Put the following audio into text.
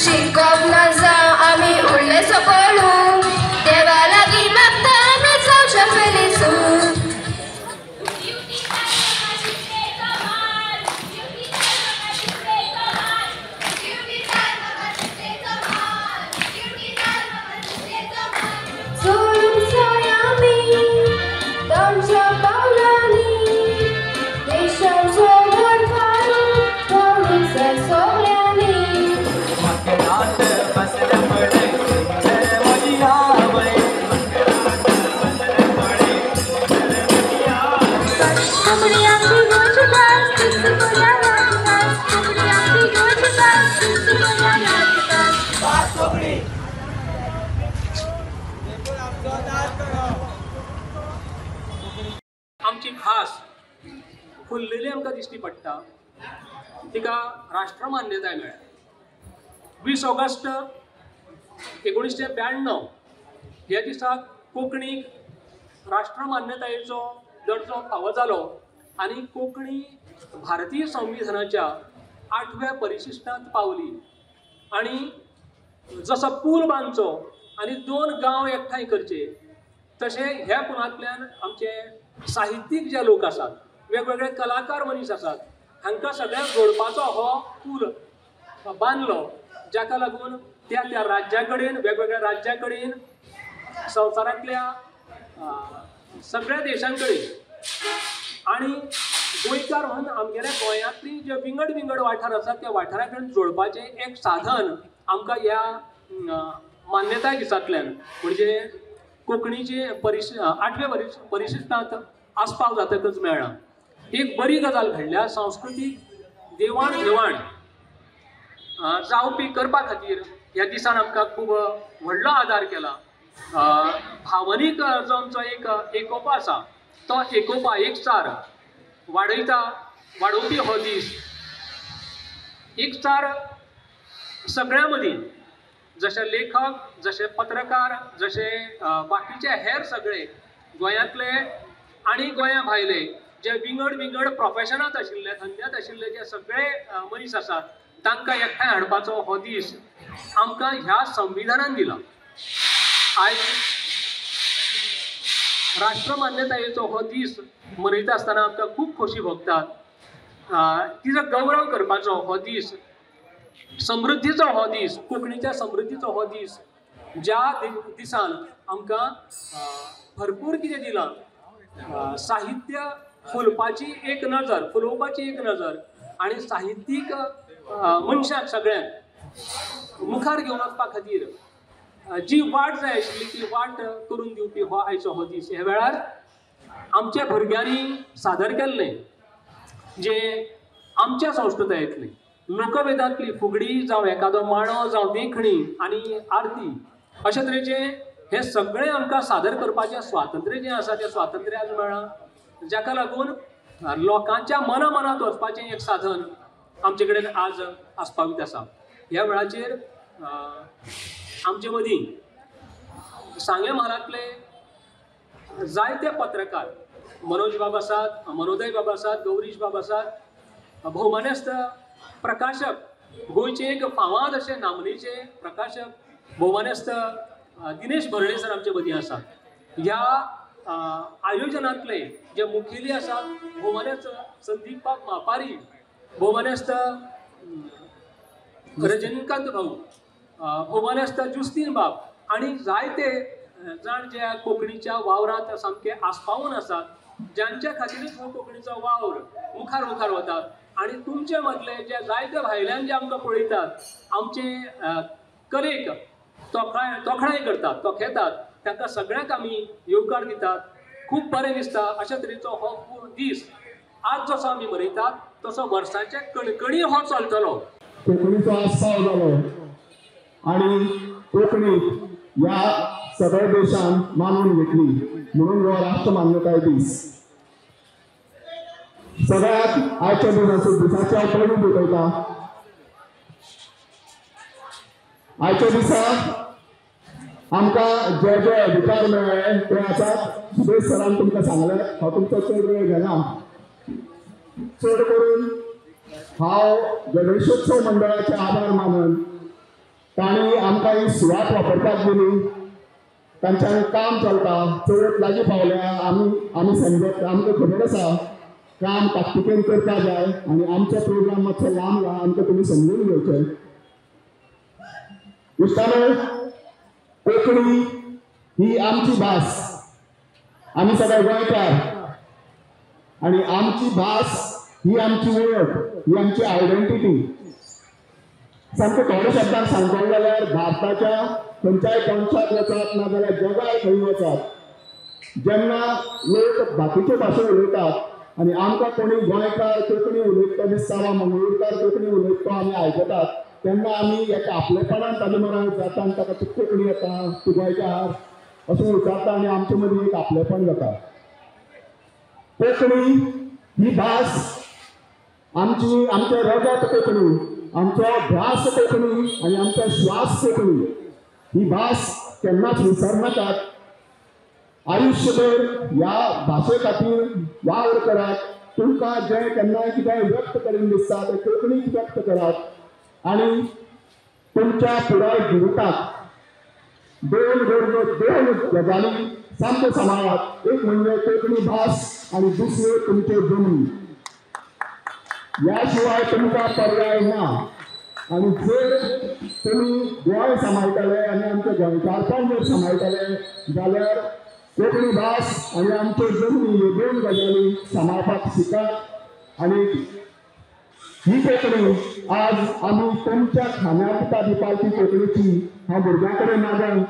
शिकप ना जावं आमी उरले सकलू, देवा लागीं मागता आमी जावचें फेलिसू. आमची भास फुल्लेली आमकां दिश्टी पडटा, तिका राष्ट्रमान्यताय मेळ्ळ्या. 20 ऑगस्ट 1992 ह्या दिसाक कोंकणीक राष्ट्रमान्यतायेचो दर्जो फावो जालो आनी कोंकणी भारतीय संविधानाच्या 8व्या परिशिश्टांत पावली. आनी जसो पूल बांदचो आनी 2 गांव एकठांय करचे तशें ह्या पुलांतल्यान आमचे साहित्यीक जे लोक आसात, वेगवेगळे कलाकार मनीस आसात, हांकां सगळ्यांक जोडपाचो हो पूल बांदलो, जाका लागून त्या त्या राज्या कडेन, वेगवेगळ्या राज्या कडेन, संवसारांतल्या सगळ्या देशां कडेन आनी गोंयकार म्हणून आमगेल्या गोंयांतली जे विंगड विंगड वाठार आसात त्या वाठारा कडेन जोडपाचें एक साधन आमकां ह्या मान्यताय दिसांतल्यान म्हणजे कोंकणीचे 8व्या परिशिश्टांत आस्पाव जातकच मेळ्ळा. एक बरी गजाल घडल्या, सांस्कृतीक देवाण घेवाण जावपी करपा खातीर ह्या दिसान आमकां खूब व्हडलो आदार केला. भावनीक जो आमचो एक एकोपो आसा तो एकोपा एकचार वाडयता, वाडोवपी हो दीस. एकचार सगळ्यां मदीं, जशे लेखक, जशे पत्रकार, जशे बाकीचे हेर सगळे गोंयांतले आनी गोंया भायले जे विंगड विंगड प्रोफेशनांत आशिल्ले, धंद्यांत आशिल्ले जे सगळे मनीस आसात तांकां एकठांय हाडपाचो हो दीस आमकां ह्या संविधानान दिला. आयज राष्ट्रमान्यतायेचो हो दीस मनयता आसतना आमकां खूब खोशी भोगतात. तिचो गौरव करपाचो हो दीस, समृद्धीचो हो दीस, कोंकणीच्या समृद्धीचो हो दीस, ज्या दिसान आमकां भरपूर कितें दिलां. साहित्य फुलपाची एक नजर, फुलोवपाची एक नजर आनी साहित्यीक मनशाक सगळ्यांक मुखार घेवन वचपा खातीर जी वाट जाय आशिल्ली ती वाट करून दिवपी हो आयचो हो दीस. ह्या वेळार आमच्या भुरग्यांनी सादर केल्लें जे आमच्या संस्कृतायेंतली लोकवेदांतली फुगडी जावं, एखादो मांडो जावं, देखणी आनी आरती अशे तरेचे हे सगळें आमकां सादर करपाचें स्वातंत्र्य जें आसा तें स्वातंत्र्य आज मेळ्ळां, जाका लागून लोकांच्या मना मनांत वचपाचें एक साधन आमचे कडेन आज आस्पावीत आसा. ह्या वेळाचेर आमचे मदीं सांगें म्हालांतले जायते पत्रकार, मनोज बाब आसात, मनोदय बाब आसात, गौरीश बाब आसात, भोवमानेस्त प्रकाशक, गोंयचे एक फामाद अशे नामनेचे प्रकाशक भोवमानेस्त दिनेश भरणे सर आमचे मदीं आसात. ह्या आयोजनांतले जे मुखेली आसात भोवमानेस्त संदीप बाब मापारी, भोवमानेस्त रजनीकांत भाऊ, भोवमानेस्त जुस्तीन बाब आनी जायते जाण जे कोंकणीच्या वावरांत सामके आस्पावून आसात, ज्यांच्या खातीरूच हो कोंकणीचो वावर मुखार मुखार वता. आनी तुमचे मदले जे जायते भायल्यान जे आमकां पळयतात, आमचे कलेक तोखणाय करतात, तोखेतात, तांकां सगळ्यांक आमी येवकार दितात. खूब बरें दिसता. अशा तरेचो हो दीस आज जसो आमी मनयतात तसो वर्साच्या कणकणी हो चलतलो. कोंकणीचो आस्पाव जालो आनी कोंकणी ह्या सगळ्या देशान मानून घेतली म्हणून हो राष्ट्रमान्यताय दीस. सगळ्यात आयच्या दिसाचो दिसाचे हांव पयलीं भेटयता. आयच्या दिसा आमकां जे जे अधिकार मेळ्ळे ते आसात सुदेश सरान तुमकां सांगलें. हांव तुमचो चड वेळ घेना. चड करून हांव गणेशोत्सव मंडळाचे आभार मानून तांणी आमकां ही सुवात वापरपाक दिली. तांच्यान काम चलता, चवथ लागीं पावल्या, आमी आमी समजत आमकां खबर आसा काम ताकतिकेन करपाक जाय आनी आमचो प्रोग्राम मातसो लांब आहा, आमकां तुमी समजून घेवचें. इश्टानो, कोंकणी ही आमची भास, आमी सगळे गोंयकार आनी आमची भास ही आमची वळख, ही आमची आयडेंटिटी. सामकें थोड्या शब्दान सांगतलो जाल्यार भारताच्या खंयच्याय कोनशाक वचात ना जाल्यार जगार खंय वचात, जेन्ना लोक बाकीच्यो भाशो उलयतात आनी आमकां कोणी गोंयकार कोंकणी उलयता दिसता वा मंगळूरकार कोंकणी उलयता तो आमी आयकतात, तेन्ना आमी एका आपलेपणान ताजे मनान जाता आनी ताका तूं कोंकणी येता, तूं गोंयकार अशें विचारता आनी आमचे मदीं एक आपलेपण जाता. कोंकणी ही भास आमची, आमचें रगत कोंकणी, आमचो ध्यास कोंकणी आनी आमचो श्वास कोंकणी. ही भास केन्नाच विसरनाकात. आयुष्यभर ह्या भाशे खातीर वावर करात. तुमकां जें केन्नाय कितें व्यक्त करीन दिसता तें कोंकणीत व्यक्त करात आनी तुमच्या पुराय जिविताक दोन गरजो, दोन गजाली सामक्यो सांबाळात. एक म्हणजे कोंकणी भास आनी दुसरी तुमच्यो जमनी. ह्या शिवाय तुमकां पर्याय ना. आनी जर तुमी गोंय सांबाळटले आनी आमचें गोंयकारपण जर सांबाळटले जाल्यार कोंकणी भास आनी आमच्यो जमनी ह्यो दोन गजाली सांबाळपाक शिकात. आनी ही कोंकणी आज आमी तुमच्या खांद्यार दिता दिवपाक ती कोंकणीची हांव भुरग्यां कडेन मागून